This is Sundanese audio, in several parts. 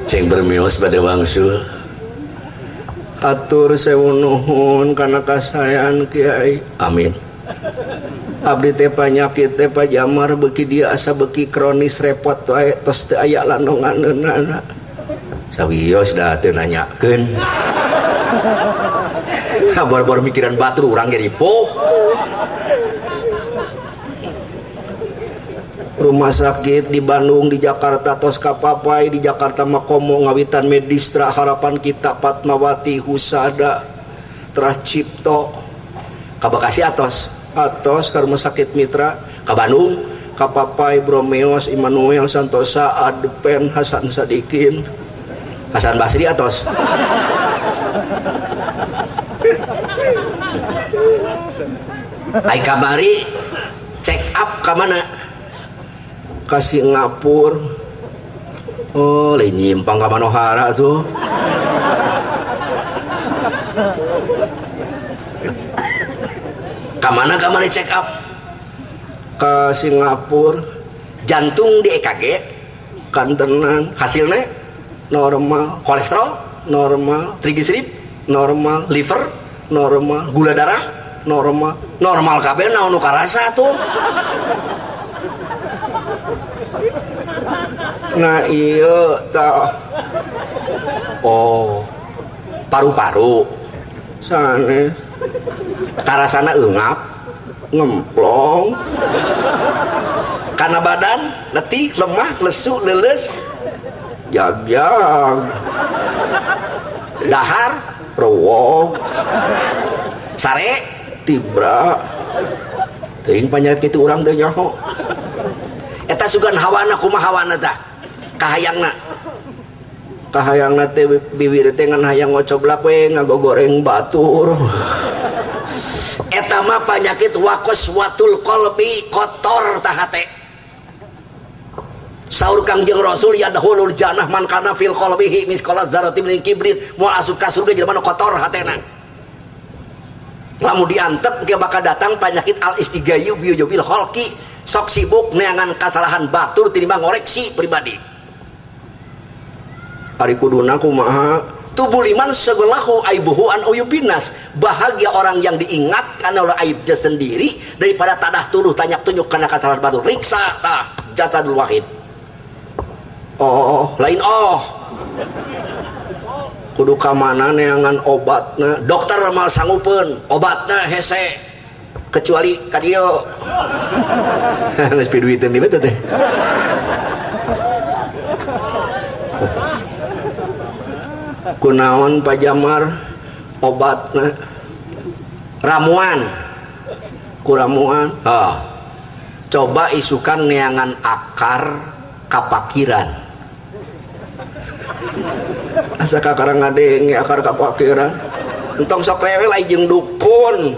Ceng bermios pada wangsul. Atur sewu nuhun kana kasaean Kiai. Amin. Abdi teh panyakit teh Pak Jamar beuki dia asa beuki kronis repot wae tos teu aya lanonganeunana. Sawios da teu nanyakeun. Boro-boro mikiran batur urang ge ripuh. Rumah sakit di Bandung, di Jakarta tos kapapai, di Jakarta Makomo ngawitan Medistra Harapan Kita Fatmawati Husada Trah Cipto ka Bekasi atos atos ka Rumah Sakit Mitra ka Bandung kapapai Bromeos Immanuel Santosa Adpen Hasan Sadikin Hasan Basri atos. Ai kamari check up ka mana? Ka Singapura. Oh, lain nyimpang ka Manohara tuh. Kamana kamari check up? Ka Singapura. Jantung di EKG kantenan, hasilnya normal, kolesterol normal, trigliserid normal, liver normal, gula darah normal, normal kabeh naon nu karasa tuh. Nah iya tah. Oh, paru-paru sanes karasana eungap ngemplong karena badan letih, lemah, lesu, leuleus, jag-jag, dahar rewog, sare tibra. Teuing panyakit kitu urang teu nyaho. Eta sugan hawana kumaha hawana tah? Kahayangna. Kahayangna teh bibir teh ngan hayang ngocoblak we ngagogoreng batur. Eta mah panyakit waqaswatul qalbi, kotor tah hate. Saur Kangjeng Rasul yadkhulul jannah man kana fil qalbihi misqala dzarratin min kibrin, moal asup ka surga jelema nu kotor hatena. Lamun diantep ge bakal datang penyakit al istigayu biyubil khalqi, sok sibuk neangan kasalahan batur tinimbang ngoreksi pribadi. Ari kuduna kumaha? Tubuh liman segelahu aibuhu an uyubinas. Bahagia orang yang diingatkan oleh aibnya sendiri daripada tadah tuduh tanyak tunjuk karena kesalahan batur. Riksa tah jasadul wahid. Oh, lain oh. Kudu ka mana neangan obatna? Dokter mal sanggupeun, obatna hese. Kecuali ka dieu. Geus piduiteun di beuteut teh. Kunaon Pak Jamar obatna? Ramuan. Kuramuan. Oh. Coba isukan neangan akar kapakiran. Asa kakara ngadenge akar kapakiran. Entong sok rewel ai jeung dukun.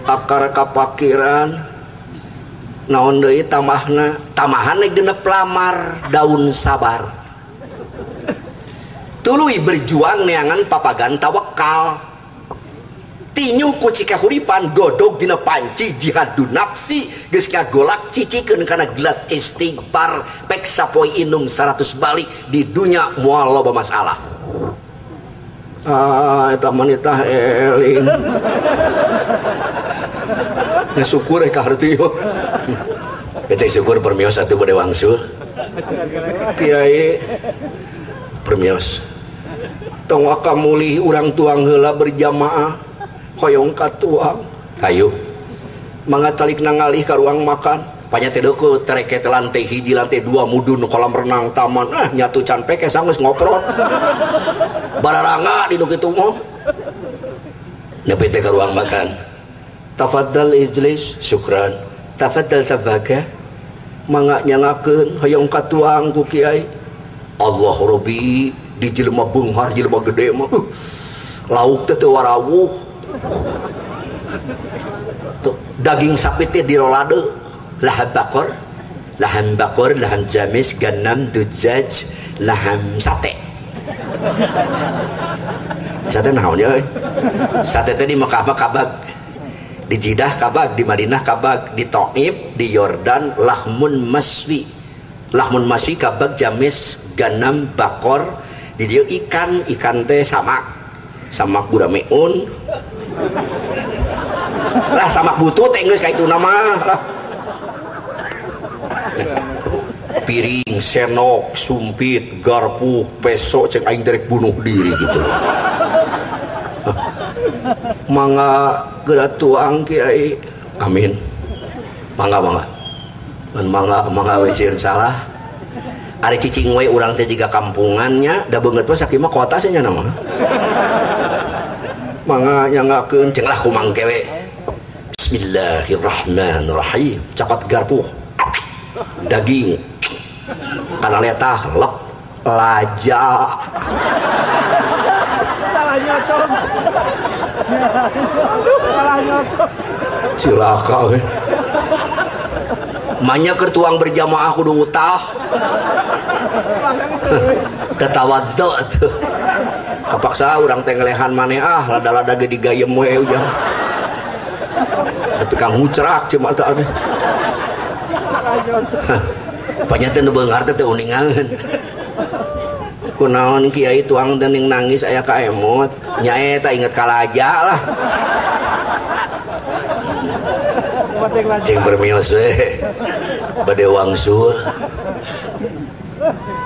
Akar kapakiran naon deui tambahna? Tambahan genep lamar daun sabar. Tuluy berjuang neangan papagan tawakal. Tinyu ku cikahuripan godog dina panci jihadun nafsi geus ngagolak cicikeun kana gelas istighfar pek sapoe inum 100 balik di dunya moal loba masalah. Ah, eta manitah eling. Ya syukur ka harti. Kecek syukur permios atuh bade wangsul. Kiai permios. Tong waka mulih urang tuang heula berjamaah. Hoyong katuang hayu mangga calik nangalih ka ruang makan panya teh deukeut tereket lantai hiji lantai dua mudun kolam renang taman ah nyatu can peke sanggeus ngoprot bararanga di nu kitu mah nepi teh ka ruang makan. Tafaddal ijlis syukran. Tafaddal tabaga mangga nyangakeun hoyong katuang ku kiai. Allah Rabbi di jelema beunghar jelema gede mah lauk teh teu warawuh. Tuh, daging sapi teh dirolade laham bakor, laham bakor, laham jamis, ganam, dujaj, laham sate. Sate naon ya? Sate teh di Mekah mah kabag. Di Jidah kabag, di Madinah kabag, di Taif, di Yordan lahmun maswi. Lahmun maswi kabag jamis ganam bakor, di dieu ikan, ikan teh samak. Samak burameun. Lah samak butut teh geus ka itu nama lah. Piring, senok, sumpit, garpu, peso cek aing derek bunuh diri gitu. Mangga geura tuang kiai. Amin. Mangga mangga. Mun mangga mangga we sieun salah. Ari cicing we urang teh jiga kampungannya, da beungeut mah sakieu mah kota sia nya mah. Mangga nyanggakeun jeung lah kumangke we. Bismillahirrahmanirrahim. Capat garpu. Daging. Kana letah lep laja. Salah nyocok. Salah nyocok. Cilaka we. Manya keur tuang berjamaah kudu utah. Tatawaddu tuh. Kapaksa urang teh ngelehan maneh ah lada-lada ge digayem we ujang. Tapi kang hucrak cuma teh. Panya teh nu beunghar teh teu uningan. Kunaon kiai tuang teh ning nangis aya ka emot. Nya eta inget kalaja lah. Cing bermios we. Bade wangsul.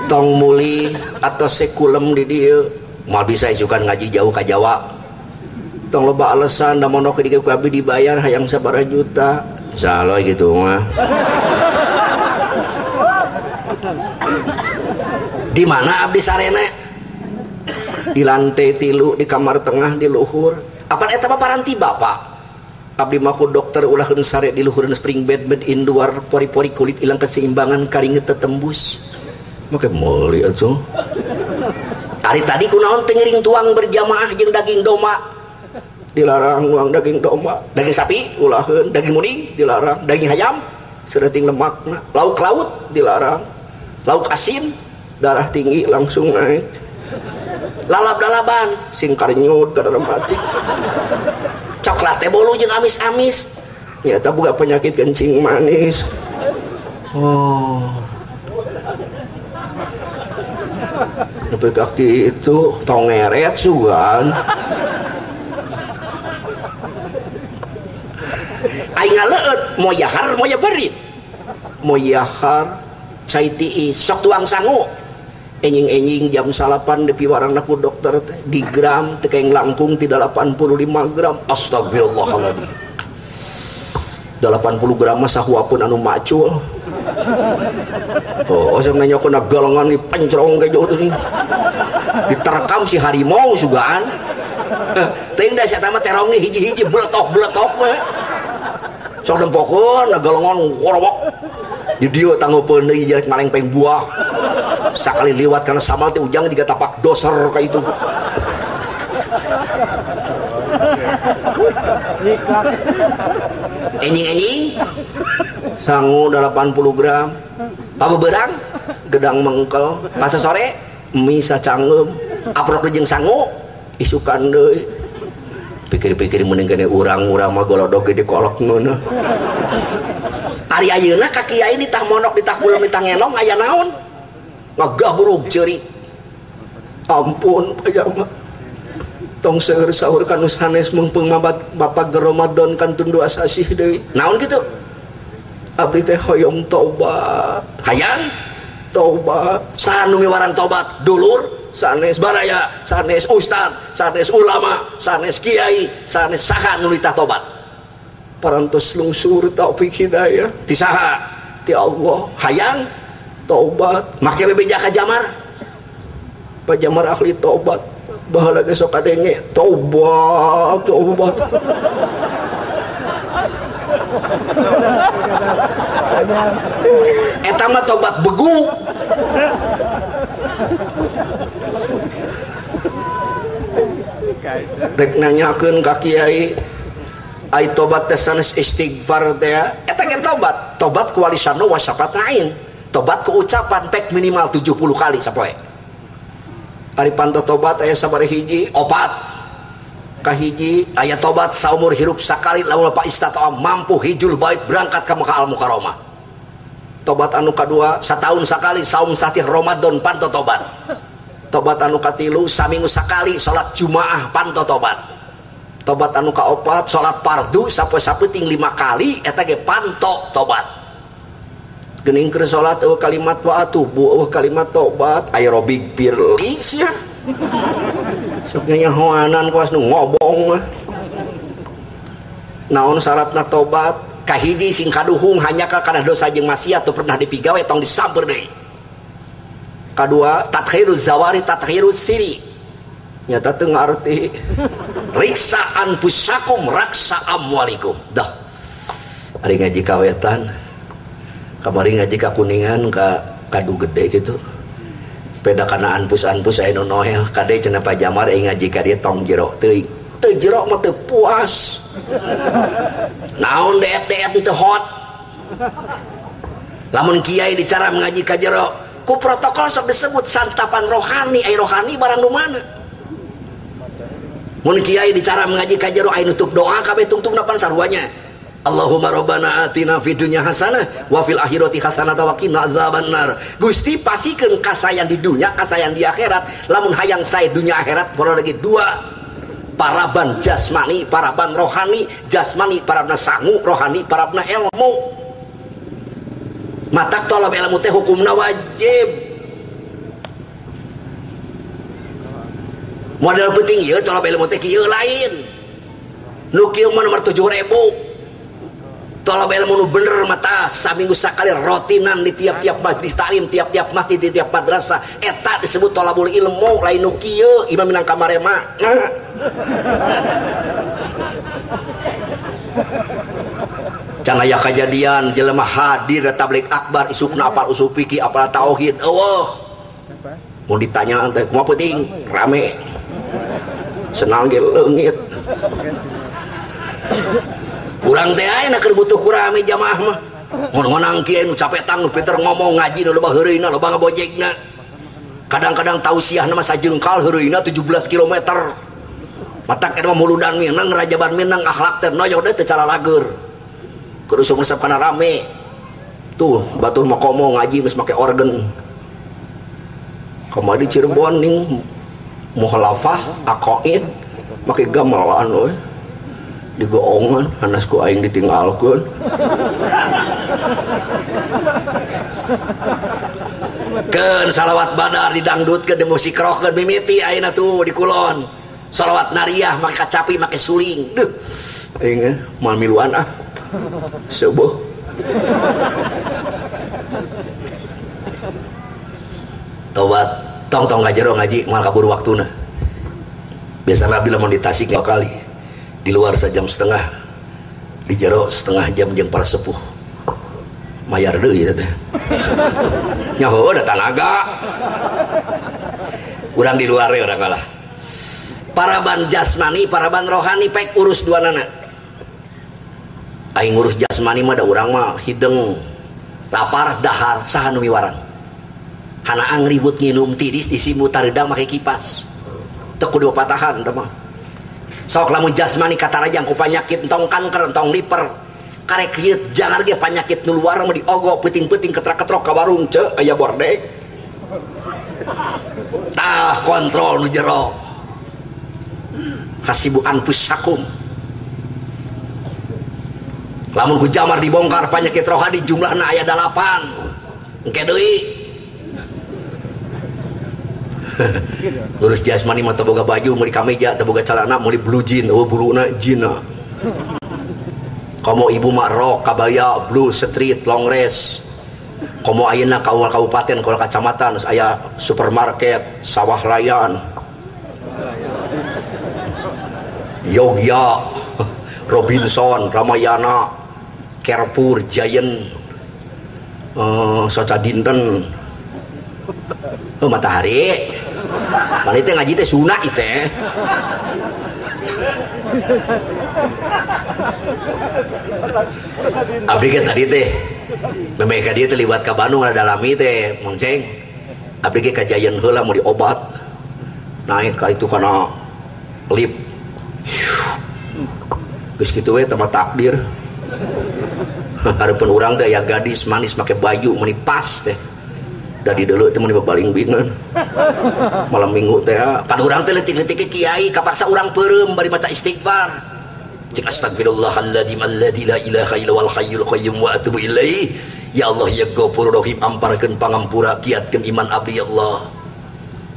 Tong muli atau sekulem di dieu. Moal bisa isukan ngaji jauh ka Jawa. Tong loba alasan da mondok di ku abdi dibayar hayang sabaraha juta. Salah gitu mah. Di mana abdi sarene? Di lantai 3 di kamar tengah di luhur. Apan eta mah paranti bapak? Abdi mah ku dokter ulahkeun sare di luhureun spring bed bed induar pori-pori kulit ilang keseimbangan karinget tetembus. Make meuli atuh. Ari tadi kunaon teu ngiring tuang berjamaah jeung daging domba? Dilarang uang daging domba, daging sapi ulaheun, daging muning dilarang, daging hayam sereting lemakna, lauk laut dilarang, lauk asin darah tinggi langsung naik, lalap-lalaban sing karnyut ka dalam hati, coklat teh bolu jeung amis-amis, nyata boga penyakit kencing manis. Oh, nepi ka kitu tongeret sugan. Aing ngaleut moyahar moya berit moyahar cai tiis sok tuang sangu enjing-enjing jam 9 depi warangna ku dokter teh di gram teu kaeng langkung ti 85 gram. Astagfirullahaladzim, 80 gram mah sahuapun anu macul. Oh, sok nanyakeun galengan dipencrong ka jauh teh diterkam si harimau sugaan. Teuing da sia mah teronge hiji-hiji bletok-bletok we. Sok nempokeun galengan korowok. Di dieu tangeupeun deui jelek malengpeng buah. Sakali liwat kana samal teh ujang jiga tapak doser ka itu. Enjing-enjing sangu 80 gram. Pabeberang gedang mengkel. Masa sore mie sacangeum. Aprok jeung sangu isukan deui. Pikir-pikir mending kene urang-urang mah golodog ge dikolok ngeuneuh. Ari ayeuna ka kiai ditah mondok ditah kulem ditah ngenong aya naon? Ngagah buruk ceurik. Ampun pajama. Tong seueur sahur ka nu sanes meungpeung mabat bapak Ramadan kantun dua sasih deui. Naon kitu? Abdi teh hoyong tobat. Hayang tobat. Saha nu miwarang tobat? Dulur sanes baraya, sanes ustad, sanes ulama, sanes kiai, sanes saha nu ditah tobat. Parantos lungsur taufik hidayah ti saha? Ti Allah. Hayang tobat. Make bebeja ka jamar. Pak jamar ahli tobat. Baheula ge sok kadenge tobat, tobat. Eta mah tobat begu. Rek nanyakeun ka kiai, ai tobat teh sanes istighfar teh eta ge tobat. Tobat ku walisana wa syafatain. Tobat ku ucapan pek minimal 70 kali sapoe. Ari panto tobat aya sabaraha hiji? Opat. Kahiji aya tobat saumur hirup sakali lamun Pak istata'a mampu hijul bait berangkat ka Mekah Al Mukarramah. Tobat anu kadua satahun sakali saum satih Ramadan panto tobat. Tobat anu katilu saminggu sakali salat Jumaah panto tobat. Tobat anu kaopat salat fardu sapoe sapenting 5 kali eta ge panto tobat. Geuning keur salat eueuh kalimat wa atubu eueuh kalimat tobat aerobik pirli sia. Sok nyahoanan kuas nu ngobong mah. Naon syaratna tobat? Kahiji sing kaduhung hanya kana dosa jeung maksiat teu pernah dipigawe tong disamper deui. Kadua tathiruz zawari tathiruz siri. Nyata teu ngarti. Riksa anfusakum raksa amwalikum. Dah. Ari ngaji kawetan. Kamari ngaji ka Kuningan ka Kadu Gede gitu. Peda kana anpus-anpus aya nu noel kade cenah Pak Jamar euy ngaji ka dieu tong jero teuing. Teu jero mah teu puas. Naon deet-deet teu hot. Lamun kiai dicara mengaji ka jero, ku protokol sok disebut santapan rohani, ai rohani barang nu mana? Mun kiai dicara mengaji ka jero ai nutup doa kabeh tungtungna pan saruanya. Allahumma rabbana atina fid dunya hasanah wa fil akhirati hasanah wa qina azabannar. Gusti pasikeun kasayan di dunya, kasayan di akhirat. Lamun hayang sae dunya akhirat pono lagi dua. Paraban jasmani, paraban rohani, jasmani parabna sangu, rohani parabna ilmu. Matak tolab ilmu teh hukumna wajib. Modal penting ieu tolab ilmu teh kieu lain. Nu kieu mah nomor 7.000. Tolab ilmu nu bener mata saminggu sakali rotinan di tiap-tiap majlis taklim, tiap-tiap masjid, di tiap madrasah. Eta disebut tolabul ilmu, lain nu kieu imam minang kamarema. Can aya kajadian jelema hadir tabligh akbar isukna apal usul fikih apal tauhid eueuh. Mun ditanyaan teh kumaha penting rame. Senang ge leungit. Urang teh ayeuna keur butuh ku rame jamaah mah. Ngon-ngonang kieu nu capetang nu pinter ngomong ngaji nu loba heureuyna loba ngabojegna. Kadang-kadang tausiahna mah sajengkal heureuyna 17 km. Matak eta mah muludan minang rajaban minang akhlak teh noyok deui teu cara lager. Kudu resep kana rame. Tuh batur mah komo ngaji geus make organ. Kamari Cirebon ning muhalafah aqaid make gamelan euy. Digoongan hanas ku aing ditinggalkeun. Keun salawat badar didangdutkeun di musik rockkeun mimiti ayeuna tuh di kulon. Salawat nariah make kacapi make suling. Duh. Aing moal miluan ah. Subuh. Tobat tong-tong ngajero ngaji moal kaburu waktuna. Biasana abdi lamun di Tasik dua kali. Di luar sejam setengah, di jero setengah jam jeung para sepuh. Mayar deui teh. Nyaho da tanaga. Urang di luar we urang kalah. Paraban jasmani, paraban rohani pek urus dua nana. Aing ngurus jasmani mah da urang mah hideung, lapar, dahar, saha nu miwarang. Hanaang ribut nginum tiris disimu tareudang make kipas. Teu kudu patahan teh mah. Sok lamun jasmani katarajang ku panyakit entong kanker entong liver karek ieu jangan ge panyakit nu luar mah diogo peuting-peuting ketrak-ketrok ka warung ceu aya bordek. Tah kontrol nu jero. Hasibu anfusakum. Lamun ku jamar dibongkar panyakit rohani jumlahna aya 8. Engke deui. Ngurus jasmani mah teu boga baju, meuli kameja, teu boga calana, meuli blue jean, eueuh buluna jina. Komo ibu mah rok, kabaya, blue, street, long dress. Komo ayeuna ka kabupaten, ka kacamatan, aya supermarket, sawah layan. Yogya, Robinson, Ramayana, Carrefour, Giant, Soca Dinten. Oh, matahari. Mana teh ngaji teh sunah ieu teh. Abdi ge tadi teh memeh ka dieu teh liwat ka Bandung ada dalami teh Mang Ceng. Abdi ge ka Giant heula mau diobat. Naik ka itu kana lift. Geus kitu we teh mah takdir. Hareupeun urang teh aya gadis manis make baju meuni pas teh. Da di deuleu teh meuni babaling bingan. Malam minggu teh pan urang teh leutik-leutik kiai kapaksa urang peureum bari maca istighfar. Cik astagfirullahaladzim alladzi la ilaha illa huwal hayyul qayyum wa atubu ilaih. Ya Allah ya Ghafurur Rahim amparkeun pangampura kiatkeun iman abdi ya Allah.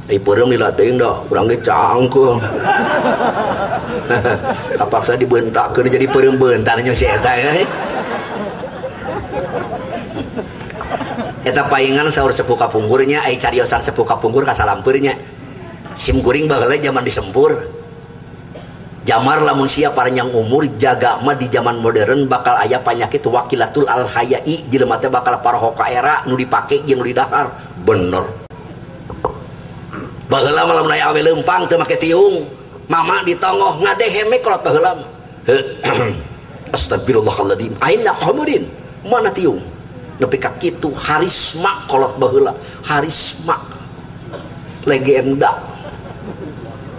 Ai peureum lila teuing da urang ge cangkeul. Kapaksa dibeuntakeun jadi peureum beuntar nya si eta ya. Eta paingan saur sepuh kapungkurnya, ai cariosan sepuh kapungkur kasalampeurnya. Sim kuring baheula zaman disempur. Jamar lamun sia paranjang umur jaga mah di zaman modern bakal aya panyakit wakilatul al hayai jelema teh bakal paroho ka era nu dipake jeung nu didahar. Bener. Baheula mah lamun aya awe leumpang teu make tiung, mama ditongoh ngadeheme kolot baheula mah. Astagfirullahaladzim, aina khamrin, mana tiung? Nepi ka kitu harisma kolot baheula, harisma legenda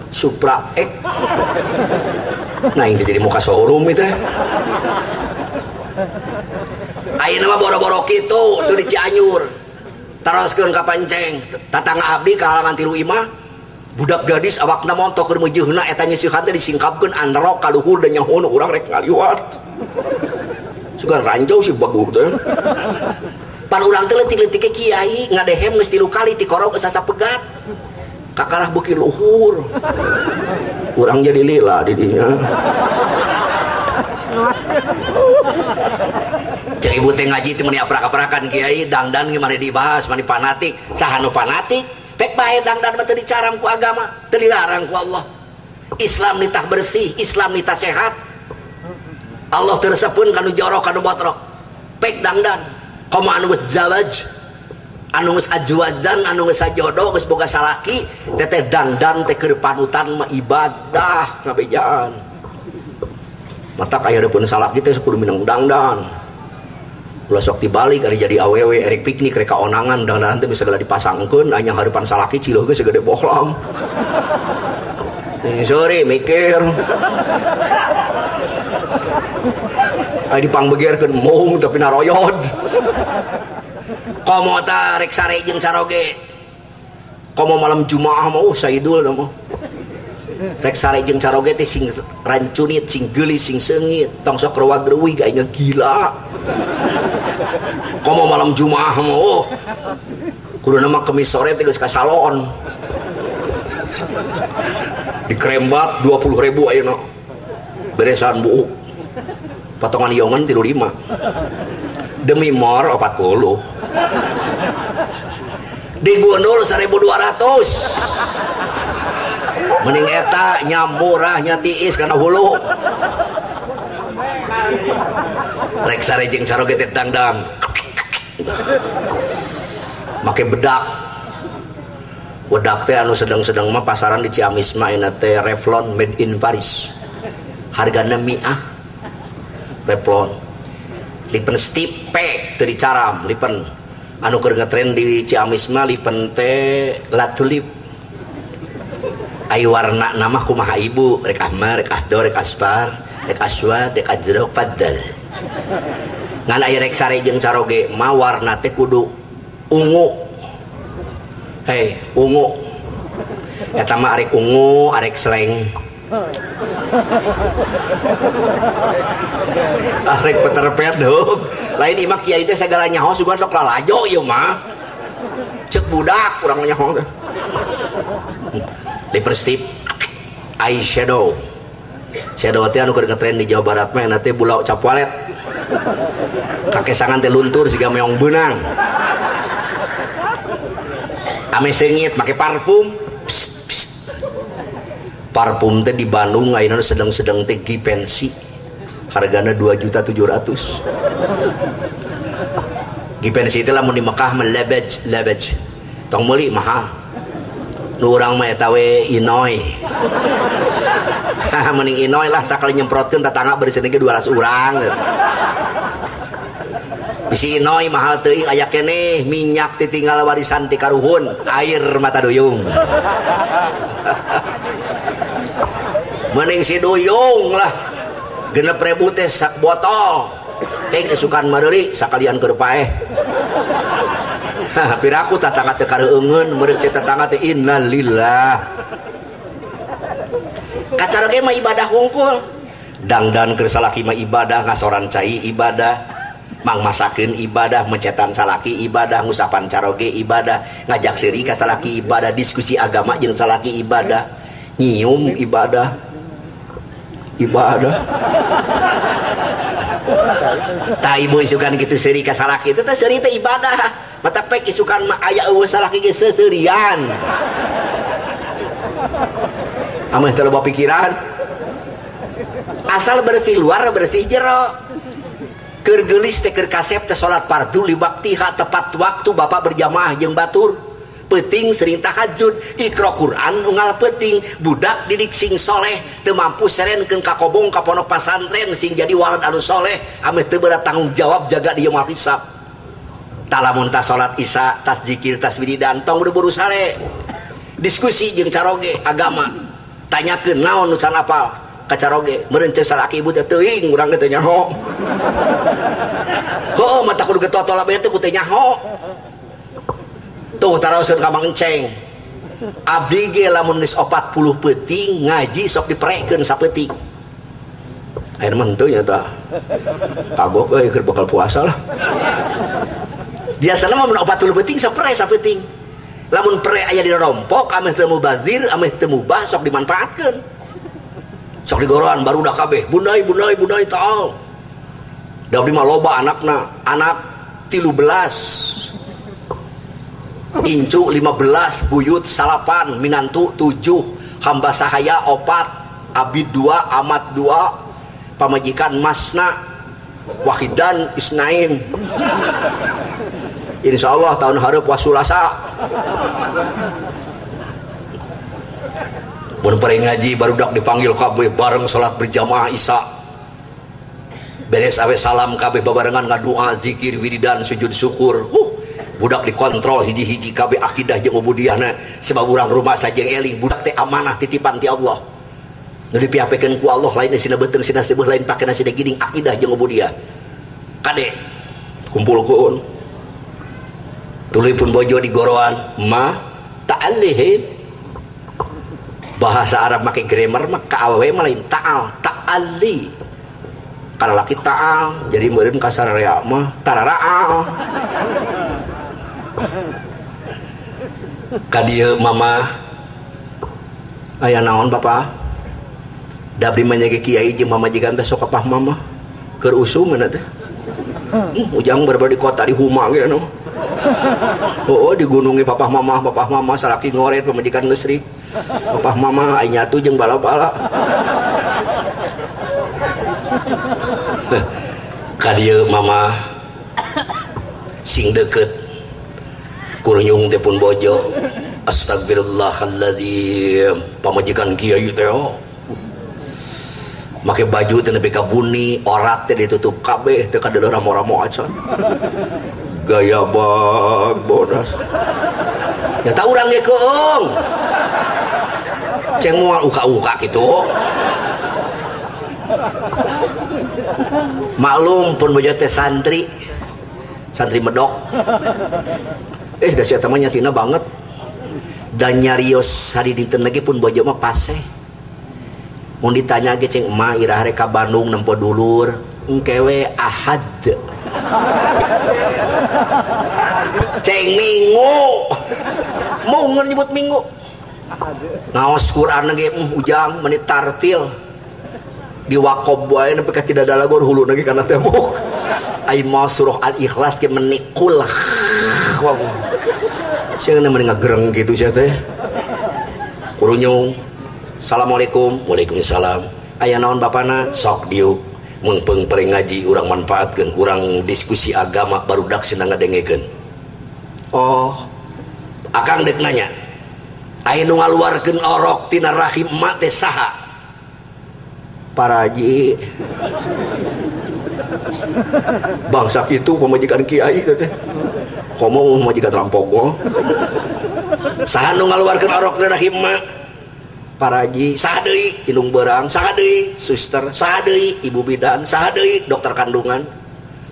Supra X. Nah ini jadi muka showroom itu. Ayeuna mah boro-boro kitu teu di Cianjur. Taroskeun ka Panceng, tatangga abdi ka halaman 3 imah, budak gadis awakna montok keur meujeuhna eta nyeusihan teh disingkapkeun androk ka luhur dan nyahono urang rek ngaliwat. Sugan ranjau sih bagus teh. Pan urang teh leutik-leutik kiai ngadehem geus 3 kali tikorok geus sasapegat. Kakarah beuki luhur. Urang jadi lila di dinya. Cek ibu teh ngaji teh meuni aprak-aprakan kiai dangdan ge mari dibahas mani fanatik. Saha nu fanatik? Pek bae dangdan mah teu dicaram ku agama, teu dilarang ku Allah. Islam nitah bersih, Islam nitah sehat. Allah teu resepeun kanu jorok kanu botrok. Pek dangdan komo anu geus zawaj, anu geus ajwajan, anu geus sajodoh, geus boga salaki, teteh dangdan teh keur panutan mah ibadah ngabejaan. Matak aya hareupeun salaki teh kudu minang dangdan. Ulah sok dibalik ari jadi awewe erek piknik rek kaonangan dangdan teh bisa segala dipasangkeun anya hareupan salaki cileuh geus segede bohlam. Sore mikir. Ai dipangbegerkeun mung tapi naroyod. Komo ta rek sare jeung caroge. Komo malam Jumaah mah saidul mah. Rek sare jeung caroge teh sing rancunit, sing geulis, sing seungit, tong sok rewag-rewig aing gila. Komo malam Jumaah mah kuduna mah kemis sore teh geus ka salon. Dikrembat 20.000 ayeuna. Beresan buuk. Potongan yongan 35. Demi mor 40. Digundul 1.200. Mending eta nya murah nya tiis kana hulu. Rek sare jeung caroge teh dangdang. Make bedak. Bedak teh anu sedang-sedang mah pasaran di Ciamis mah ayeuna teh Revlon made in Paris. Hargana miah. Revlon. Lipen stipe teu dicaram, lipen anu keur ngetren di Ciamis mah lipen teh La Tulip. Ai warna nama kumaha ibu, rek ahmar, rek ahdo, rek aspar, rek aswad, rek ajrok, faddal. Ngan aya rek sare jeung caroge mah warna teh kudu ungu. Hei, ungu. Eta mah arek ungu, arek seleng. Arek peterpet dong. Lain imah kiai teh sagala nyaho sugan sok lalajo ieu mah. Cek budak urang nyaho teh. Lipstick eyeshadow. Shadow teh anu keur ngetren di Jawa Barat mah eta teh bulau capualet. Kakesangan teh luntur siga meong beunang. Ame seungit make parfum. Psst, psst. Parfum teh di Bandung ayeuna sedang-sedang teh Givenchy. Hargana 2.700.000. Givenchy teh lamun di Mekah mah lebej lebej. Tong meuli mahal. Nu urang mah eta we Inoy. Mending Inoy lah sakali nyemprotkeun tatangga bersih ge 200 urang. Bisi Inoy mahal teuing aya keneh minyak titinggal warisan ti karuhun, air mata duyung. Mending si duyung lah. 6.000 teh sak botol. Pek isukan mareuli sakalian keur paeh. Piraku tatangga teh kareueungeun meureun cek tetangga teh innalillah. Kacaroge mah ibadah wungkul. Dangdan keur salaki mah ibadah, ngasoran cai ibadah, mangmasakeun ibadah, mencetan salaki ibadah, ngusapan caroge ibadah, ngajak seuri ka salaki ibadah, diskusi agama jeung salaki ibadah, nyium ibadah. Ibadah. Tah ibu isukan kitu seuri ka salaki teh seuri teh ibadah. Mata pek isukan mah aya eueuh salaki ge seuseurian. Ameh teu loba pikiran. Asal bersih luar bersih jero. Keur geulis teh keur kasep teh salat fardu li waktiha tepat waktu bapak berjamaah jeung batur. Peuting sering tahajud, iqra Quran unggal peuting, budak didik sing soleh, teu mampu serenkeun ka kobong ka pondok pasantren sing jadi walad anu soleh, ameh teu berat tanggung jawab jaga di yaumul hisab. Tah lamun tas salat isya, tas zikir, tas wiridan, tong buru-buru sare. Diskusi jeung caroge agama. Tanyakeun naon nu can apal ka caroge, meureun ceuk salaki ibu teh teuing urang teh nyaho. Heuh mata kudu getotol bae teh ku teh nyaho. Tuh taraoskeun ka Mang Enceng. Abdi ge lamun geus 40 peuting ngaji sok diperekeun sapeuting. Ayeuna mah henteu nya tah. Kagok euy keur bakal puasa lah. Biasana mah mun 40 peuting sok pere sapeuting. Lamun pere aya di rompok ameh teu mubazir, ameh teu mubah sok dimanfaatkeun. Sok digoroan barudak kabeh, bundai bundai bundai taal. Da abdi mah loba anakna, anak 13. Incu 15, buyut 9, minantu 7, hamba sahaya 4, abid 2, amat 2, pamajikan masna, wahidan isnain. Insya Allah tahun hareup wasulasa. Mun pare ngaji barudak dipanggil kabeh bareng salat berjamaah isya. Beres awe salam kabeh babarengan ngadoa zikir wiridan sujud syukur. Budak dikontrol hiji-hiji kabeh akidah jeung ubudiyahna sebab urang rumah sajeng eling budak teh amanah titipan ti Allah. Nu dipiapekeun ku Allah lain sina beuteung sina seueuh lain pakena sina giding akidah jeung ubudiyah. Kade kumpulkeun. Tuluy pun bojo digoroan ma ta'allihin. Bahasa Arab make grammar mah ka awewe mah lain ta'al, ta'alli. Kana laki ta'al, jadi meureun ka sararea mah tararaal. Ka dieu mama aya naon bapa? Da abdi mah nyage kiai jeung pamajikan teh sok kapah mama keur usum mana teh. Ujang berber di kota di huma ge anu. Oh, di gununge papah mama salaki ngoret pamajikan geusrik. Papah mama ai nyatu jeung bala-bala. Ka dieu mama sing deukeut kurunyung teh pun bojo. Astagfirullahaladzim, pamajikan kiai teh make baju teh nepi ka buni, orat teh ditutup kabeh teu kadeuleuh ramo-ramo acan. Gaya bag bodas. Ya tah urang ge keung. Ceng moal uka-uka kitu. Maklum pun bojo teh santri. Santri medok. Da sia teh mah nyatina banget. Dan nyarios sadidinten lagi pun bojo mah paseh. Mun ditanya ge ceng emak irah rek ka Bandung nempo dulur, engke we ahad. Ceng minggu. Mun nyebut minggu. Ngaos Quran ge ujang menit tartil. Di wakob wae nepi ka tidak dalagor huluna ge kana tembok. Ai mau surah Al-Ikhlas ge menikul. Wah. Sia meni ngagereng kitu sia teh. Kurunyung. Assalamualaikum. Waalaikumsalam. Aya naon bapana? Sok diuk. Meungpeung pare ngaji urang manfaatkeun, urang diskusi agama barudak sina ngadengekeun. Oh, akang dek nanya. Aya nu ngaluarkeun orok tina rahim emak teh saha? Paraji. Bangsa kitu pamajikan kiai teh. Komo pamajikan rampok. Saha nu ngaluarkeun orok tina rahim emak? Paraji saha deui indung beurang, saha deui suster, saha deui ibu bidan, saha deui dokter kandungan.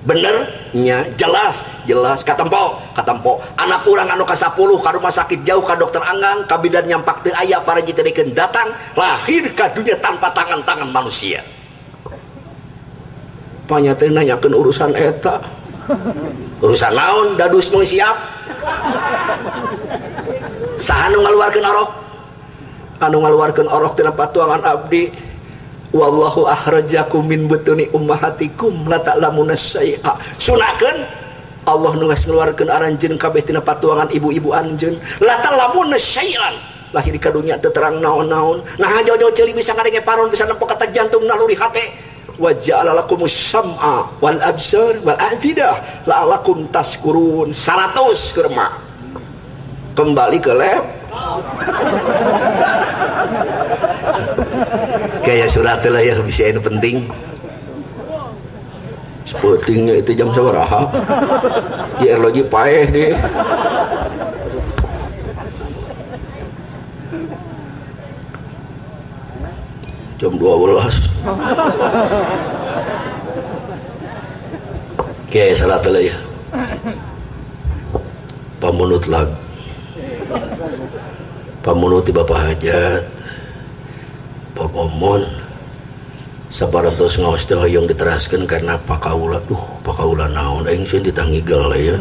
Bener nya, jelas, jelas katempo, katempo. Anak urang anu ka-10 ka rumah sakit jauh ka dokter Anggang, ka bidan nyampak teu aya, paraji teh dikeun datang, lahir ka dunia tanpa tangan-tangan manusia. Panya teh nanyakeun urusan eta. Urusan naon dadus nu siap? Saha nu ngaluarkeun orok? Anu ngaluarkeun orok tina patuangan abdi. Wallahu akhrajakum min butuni ummahatikum la ta'lamuna syai'a. Sunakeun Allah nu geus ngaluarkeun aranjeun kabeh tina patuangan ibu-ibu anjeun, la ta'lamuna syai'an. Lahir ka dunya teu terang naon-naon. Nah jauh-jauh ceuli bisa ngadenge paron, bisa nempo kata jantung naluri hate. Wa ja'ala lakumus sam'a wal absar wal afidah la'alakum taskurun. 100 kurma. Kembali ke lab. Kayak surat lah ya, bisa ini penting. Pentingnya itu jam sabaraha? Ya erloji paeh deh. Jam 12. Kayak salat lah ya. Pamunut lag. Pamunut di Bapak Hajat. Papomon sabaratos ngaos teh hoyong diteraskeun karena pakaula. Duh, pakaula naon aing sieun ditangigel ya.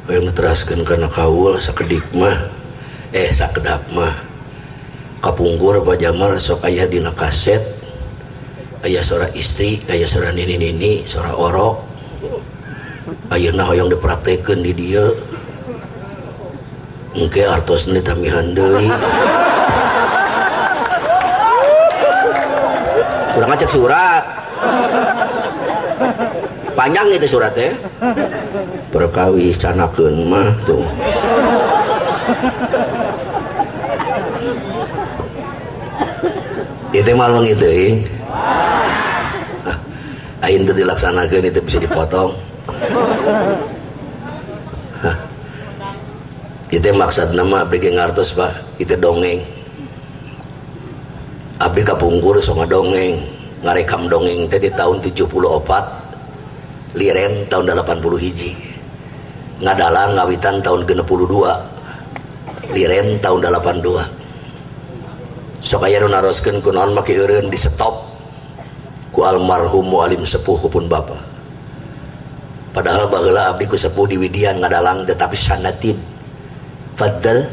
Hoyong diteraskeun karena kaul sakedik mah sakedap mah. Kapungkur Pak Jamar sok aya dina kaset, aya sora istri, aya sora nini-nini, sora orok. Ayeuna hoyong dipraktekeun di dieu. Engke artosna ditamihan deui. Kurang ngacek surat. Panjang itu suratnya. Perkawis canakeun mah tuh. Itu malu gitu ya. Ain itu dilaksanakan itu bisa dipotong. Hah. Itu maksud nama abdi ge ngartos Pak, itu dongeng. Abdi kapungkur sok ngadongeng, ngarekam dongeng teh di tahun 74, liren tahun 80 hiji. Ngadalang ngawitan tahun 62, liren tahun 82. Sok aya nu naroskeun kunaon make eureun di stop ku almarhum mualim sepuh pun bapa. Padahal baheula abdi ku sepuh di Widian ngadalang tetapi sanatin. Fadl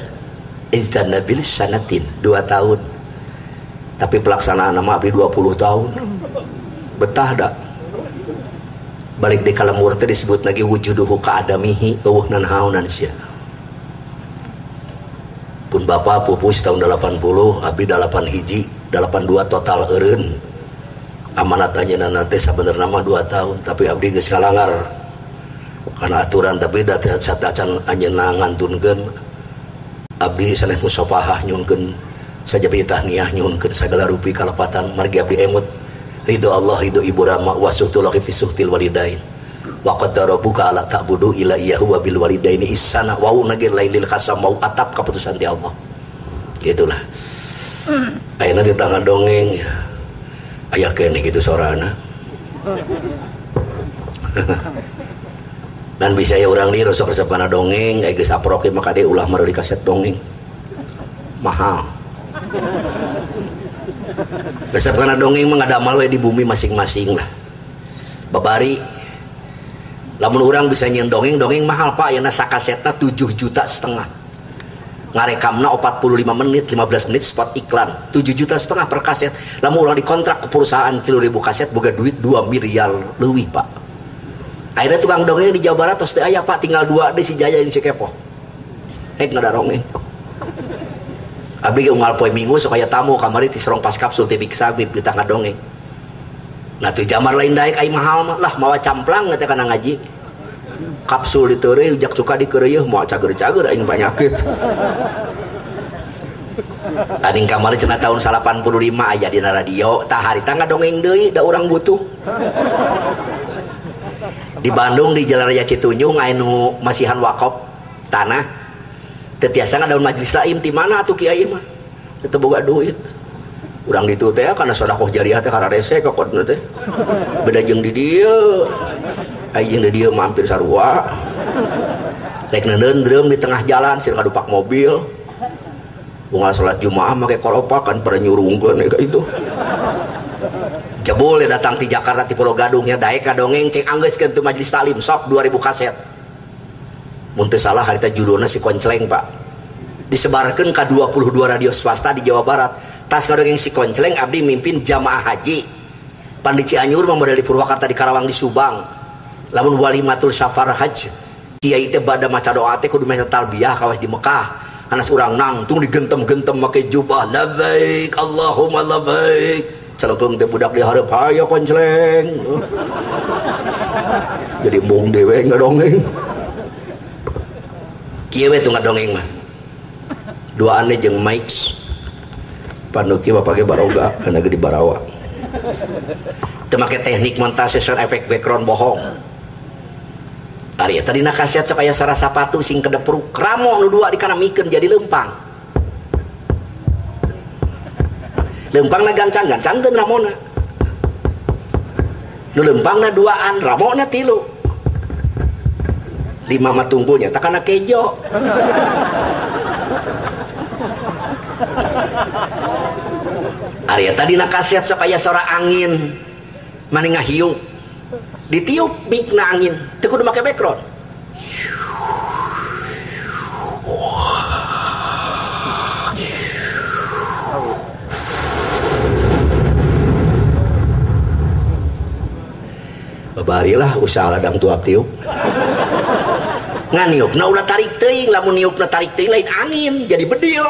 izdanabil sanatin 2 tahun. Tapi pelaksanaan nama abdi 20 tahun. Betah dak. Balik di kalemur teh disebut lagi wujuduhu ka adamihi eueuh nanaonan sia. Pun bapak pupus tahun 80, abdi 8 hiji, 82 total eureun. Amanat anjeunna teh sabenerna mah 2 tahun, tapi abdi geus ngalangar karena aturan, tapi da satacan anjeunna ngantunkeun abdi sanes musafahah nyuhunkeun sajabi tahniah nyuhunkeun sagala rupi kalepatan margi abdi emut ridho Allah ridho ibu rama wa suhtul fi suhtil walidain. Wa qaddara rabbuka alla ta'budu illa iyyahu wa bil walidaini ihsana wa nagir lailil khasam mau atap keputusan ti Allah. Gitulah. Ayeuna di tangan dongeng aya keneh kitu sorana. Dan bisa ya urang di sok resep kana dongeng, aya geus aprok mah kade ulah meuli kaset dongeng. Mahal. Resep kana dongeng mah ngadamal we di bumi masing-masing lah. Babari lamun urang bisa nyeun dongeng, dongeng mahal Pak, ayeuna sakasetna 7,5 juta. Ngarekamna 45 menit, 15 menit spot iklan, 7,5 juta per kaset. Lamun urang dikontrak ke perusahaan 3.000 kaset boga duit 2 miliar leuwih Pak. Akhirnya tukang dongeng di Jawa Barat tos teu aya Pak, tinggal 2 deui si Jaya jeung si Kepo. Hek ngadarongeng. Abdi ge unggal poe Minggu sok aya tamu kamari ti Serong pas kapsul ti Biksa di tangga dongeng. Nah tuh jamar lain daek ai mahal mah lah mawa camplang teh kana ngaji. Kapsul diteureuy ujak cuka dikeureuy moal cager-cager aing panyakit. Aning kamari cenah tahun 85 aya dina radio, tah harita ngadongeng deui da urang butuh. Di Bandung di Jalan Raya Citunjung aya nu masihan wakop tanah. Teu tiasa ngadaun majelis taklim ti mana atuh kiai mah? Teu boga duit. Urang ditu teh kana sedekah jariah teh kararese kakodna teh. Beda jeung di dieu. Ai jeung di dieu mah hampir sarua. Rek neundeun di tengah jalan sieun kadupak mobil. Unggal salat Jumaah make koropak kan pada nyurungkeun ka itu. Jebol ya datang di Jakarta di Pulau Gadung nya daek kadongeng ceng anggeuskeun tu majelis taklim sok 2000 kaset. Mun teu salah harita judulna si Koncleng Pak. Disebarkeun ka 22 radio swasta di Jawa Barat. Tas kadongeng si Koncleng abdi mimpin jamaah haji. Pan di Cianjur mah model di Purwakarta di Karawang di Subang. Lamun walimatul safar haj kiai teh bada maca doa teh kudu maca talbiyah kawas di Mekah. Anas urang nangtung digentem-gentem make jubah labbaik Allahumma labbaik. Celengkeung teh budak dihareup hayo Koncleng. Jadi embung dewe ngadongeng. Kieu we tuh ngadongeng mah. Duaane jeung mic. Panuki bapak ge baroga kana ge di Barawa. Teu make teknik montase sound effect background bohong. Ari eta dina kasiat sok aya sora sapatu sing kedepruk ramo nu dua dikana mikeun jadi leumpang. Leumpangna gancang-gancangkeun ramona. Nu leumpangna duaan, ramona tilu. Lima mah tunggunya tak kana kejo. Ari eta dina kasiat sok aya sora angin mani ngahiup. Ditiup mikna angin, teu kudu make background. Babarilah usaha ladang tuap tiup. Ngan niupna ulah tarik teuing, lamun niupna tarik teuing lain angin, jadi bedil.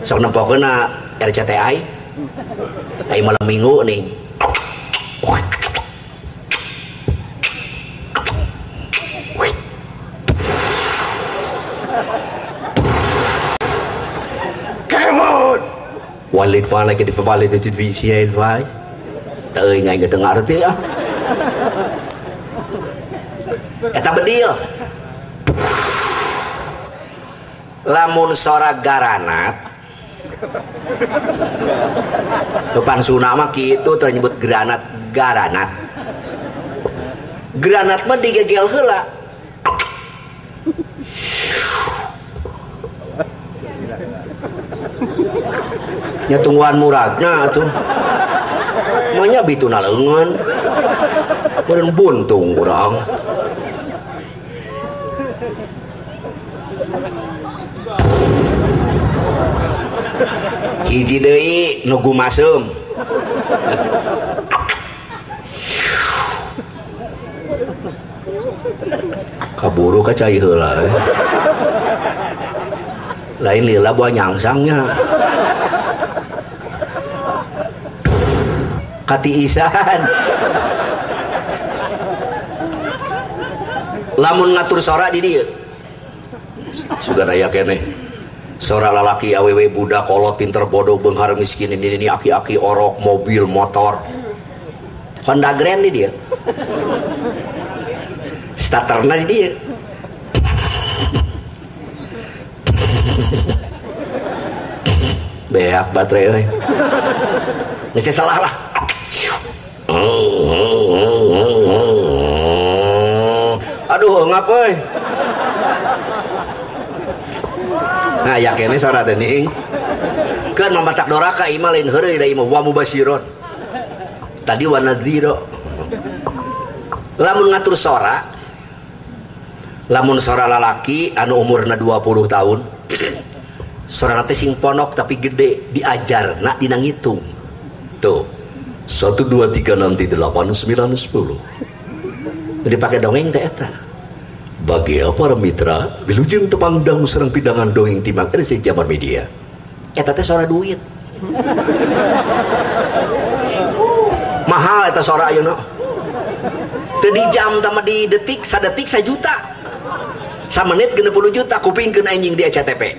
Sok nempokeunna RCTI. Ai malam minggu nih. Kemot. Walid fa lagi di pabalik di VCN fa. Teuing aing teu ngarti ah. Eta bedil. Lamun sora garanat depan Sunda mah kitu teu nyebut granat, garanat. Granat mah digegel heula. Nya tungguan muragna atuh. Manya bituna leungeun. Meureun buntung urang. Hiji deui nu gumaseum. Kaburu ka cai heula. Lain lila buah nyangsangnya. Katiisan. Lamun ngatur sora di dieu. Sugan aya keneh. Sora lalaki awewe budak kolot pinter bodoh beunghar miskin ini aki-aki orok mobil motor Honda Grand di dia starterna di dia. Beak baterai euy. Geus salah lah. Aduh ngap euy. Nah yakinnya sora teh ning. Keun mamatak doraka imah lain heureuy da imah wa mubasyiron. Tadi wa nadziro. Lamun ngatur sora, lamun sora lalaki anu umurna 20 tahun, sora teh sing ponok tapi gede diajarna dina ngitung. Tuh. 1 2 3 6 7 8 9 10. Jadi pakai dongeng teh eta. Bagi para mitra, wilujeng tepang dangu serang pidangan dongeng timang RC Jabar Media. Eta teh sora duit. Mahal eta sora ayeuna. Teu di jam tama di detik, sadetik sajuta. Samenit 60 juta kupingkeun anjing di SCTV.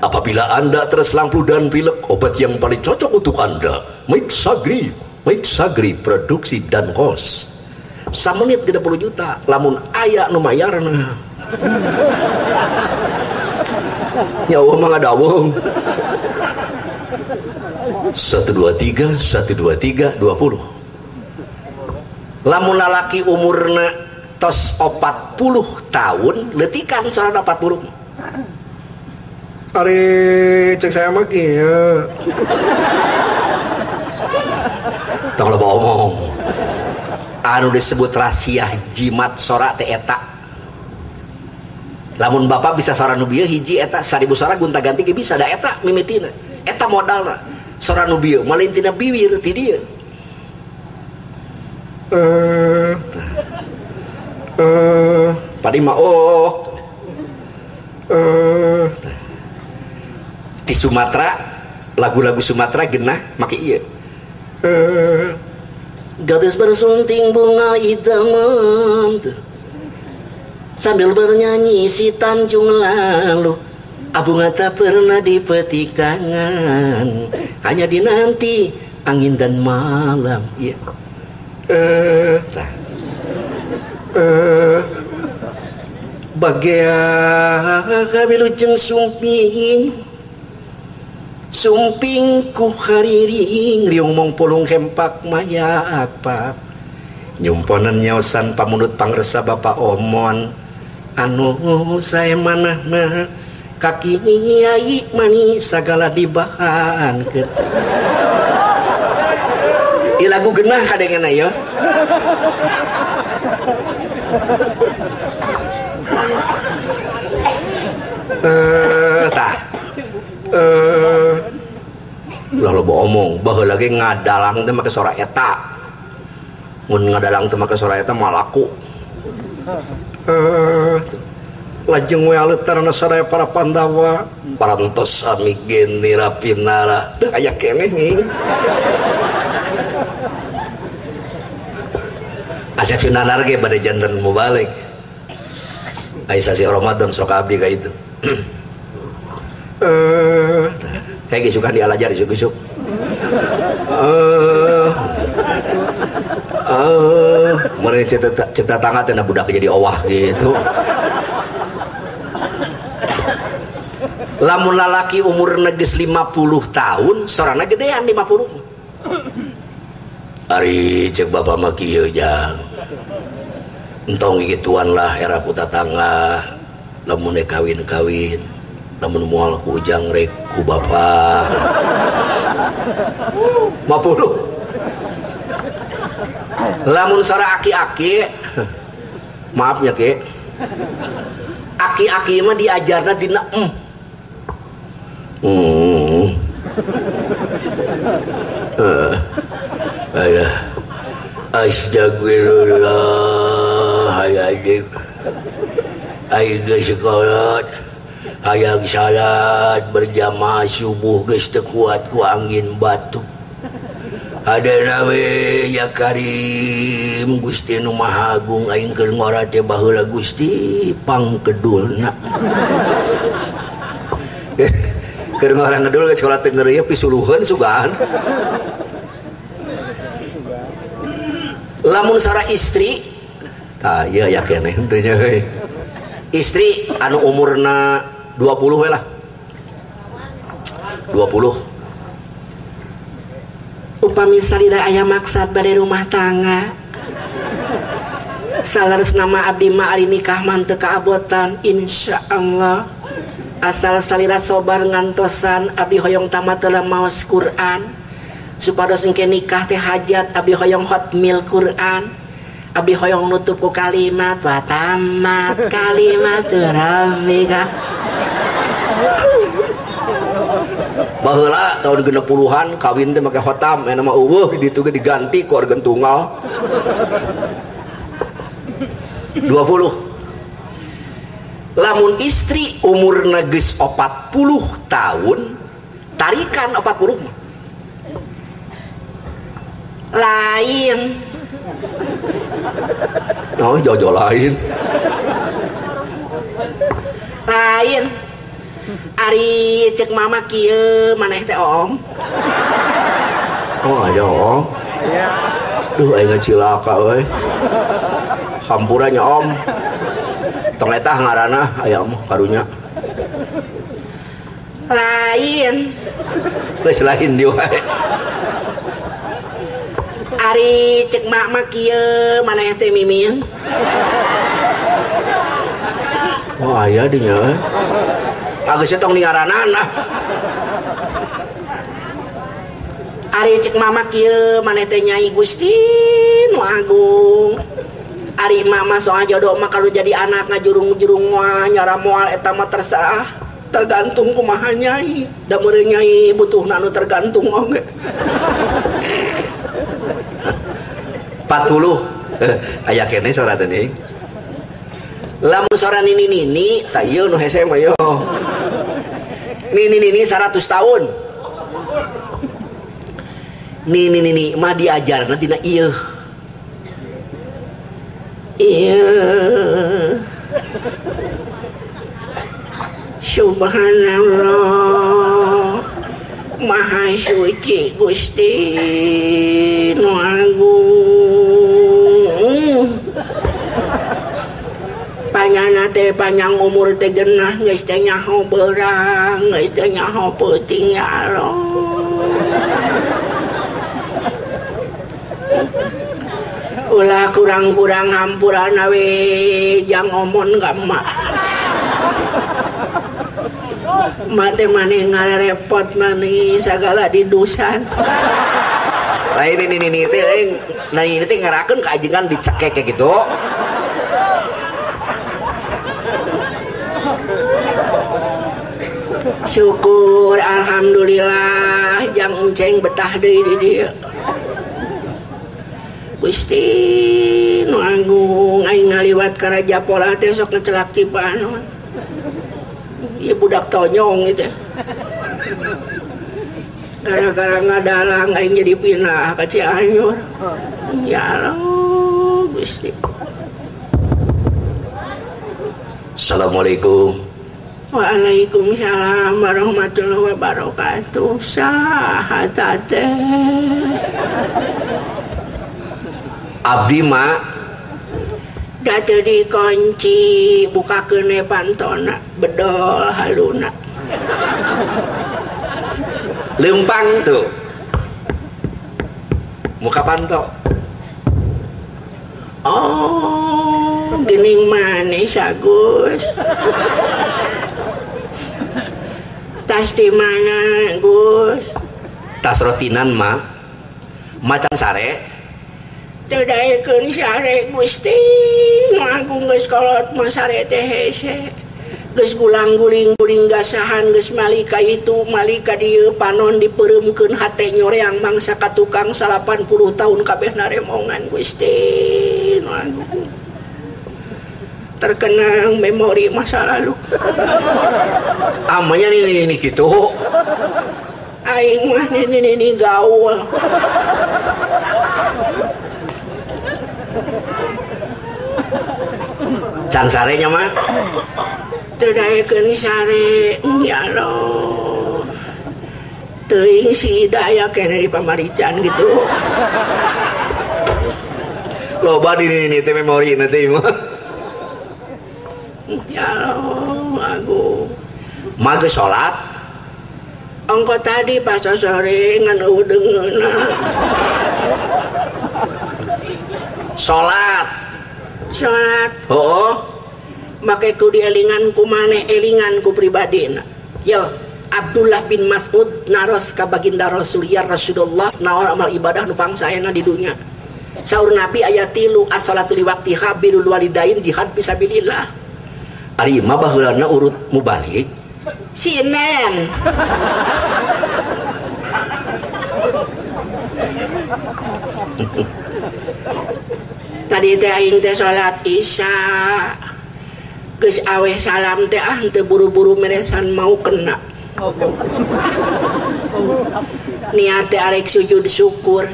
Apabila Anda terselang flu dan pilek, obat yang paling cocok untuk Anda Mixagri, Mixagri produksi dan kos. Samenit 60 juta, lamun aya nu mayarna. Nyawa mah ngadawung. 1 2 3 1 2 3 20. Lamun lalaki umurna tos 40 tahun, leutikan sorana 40. Ari cek saya mah kieu. Tong loba omong. Anu disebut rahasia jimat sora teh eta. Lamun bapak bisa sora nu bieu hiji eta 1000 sora gonta-ganti ge bisa da eta mimitina. Eta modalna. Sora nu bieu malin tina biwir ti dieu. Padi mah oh. Di Sumatera lagu-lagu Sumatera genah make ieu. Gadis bersunting bunga idaman sambil bernyanyi si Tanjung lalu, bunga tak pernah dipetik tangan, hanya dinanti angin dan malam. Iya. Bagia wilujeng sumping, sumping ku hariring, riung mong pulung hempak maya apa, nyumponan nyaosan pamundut pangresa bapak omon, anu saya manahna kaki nyai mani sagala dibahan. I lagu genah kadengena ya. Tah. Ulah loba omong, baheula ge ngadalang teh make sora eta. Mun ngadalang teh make sora eta mah laku. Lajeng we aleutarna sadaya para Pandawa, parantos sami genira pinara. Dah aya keneh nih. Asep Sunanar ge bade janten mubalik. Ai sasi Ramadan sok abdi ka itu. Kayak gisukan dialajar isuk-isuk. Mereka cerita tangga teh budak jadi owah gitu. Lamun lalaki umur geus 50 tahun, sorana gedean 50. Ari cek bapak mah kieu jang. Entong gituan lah era ku tatangga, lamun kawin-kawin, lamun moal ku ujang rek ku bapak. 50. Lamun sora aki-aki, maaf ya ki, aki-aki mah diajarna dina Astagfirullahaladzim. Aing geus sekolah, hayang salat berjamaah subuh geus teu kuat ku angin batuk. Adana we ya Karim Gusti nu Maha Agung aing keur ngora teh baheula Gusti pangkedulna. Keur ngora ngedul geus sekolah teh ngeureuyeuh pisuluheun sugan. Lamun sora istri, tah ieu aya keneh henteu nya euy. Istri anu umurna 20 we lah. 20. Upami salira aya maksad bade rumah tangga, salares nama abdi mah ari nikah mah teu kaabotan insyaallah. Asal salira sobar ngantosan abdi hoyong tamat dalam maos Quran, supados engke nikah teh hajat abdi hoyong hotmil Quran, abdi hoyong nutup ku kalimat wa tamat kalimat rabbika. Baheula tahun 60-an kawin teh make khotam, eta mah eueuh di ditu ge diganti ku organ tunggal. 20. Lamun istri umurna geus 40 tahun, tarikan 40 mah. Lain. Oh, jojo lain. Lain. Ari cek mama kieu maneh teh oom. Oh aya oom. Duh aing cilaka euy. Hampura nya om. Tong eta ngaranna aya mah karunya. Lain. Geus lain dieu wae. Ari cek mak mah kieu maneh teh mimin. Oh aya dinya euy. Ageus tong dingaranan ah. Ari cek mama kieu maneh teh Nyai Gusti nu Agung. Ari mama soal jodoh mah kalau jadi anak ngajurung-jurung mah nyara moal eta mah terserah tergantung kumaha nyai. Da meureun nyai butuhna nu tergantung oge. 40 aya keneh sora teh nih. Lamun sora nini nini tah ieu nu hese mah yo. Nini nini 100 tahun. Nini nini mah diajarna tina ieu. Ieu. Subhanallah. Maha suci Gusti nu Agung. Panyana teh panjang umur teh genah geus teh nyaho beurang geus teh nyaho peuting ya Allah. Ulah kurang-kurang hampurana we jang omon ka emak. Mak teh maneh ngarepot maneh sagala didusan. Lain ini teh euy, nah ini teh ngerakeun ka ajengan dicekek kayak gitu. Syukur alhamdulillah jang enceng betah deui di dieu. Gusti nu Agung aing ngaliwat ka Raja Pola teh sok ngecelak Cipanon. Ieu budak tonyong gitu. Gara-gara ngadalang aing jadi pindah ka Cianjur. Ya Allah Gusti. Assalamualaikum. Waalaikumsalam warahmatullahi wabarakatuh. Saha teh? Abdi mak da teu dikunci bukakeun we pantona bedol haluna. Lempang tuh. Muka panto. Oh, geuning manis Agus. Tas di mana, Gus? Tas rotinan, mak. Macan sare. Teu daekeun sare, Gusti. Nu Agung geus kolot mah sare teh hese. Geus gulang-guling-guling gasahan geus malika itu, malika dieu panon dipeureumkeun hate nyoreang mangsa ka tukang 80 tahun kabeh naremongan Gusti. Nu Agung. Terkenang memori masa lalu. Amanya nini gitu. Aing mah nini gaul. Can sarenya mah teu daekeun sare ya Allah. Teuing si Ida aya keneh di pamarican gitu. Loba di nini teh memori nanti mah. Ya Allah, Agung. Mah geus salat. Ongko tadi pas sore ngan eueuh deungeunna. Salat. Salat. Heuh. Make ku dielingan ku maneh elingan ku pribadina. Yo, Abdullah bin Mas'ud naros ka baginda Rasul, ya Rasulullah, naon amal ibadah nu pangsaena di dunya. Saur Nabi aya 3, as-salatu li waqtiha, birrul walidain, jihad fisabilillah. Ari mah baheulana urut mubalik. Sinen. Tadi teh aing teh salat Isya. Geus aweh salam teh ah teu buru-buru meresan mau kena. Niat teh arek sujud syukur.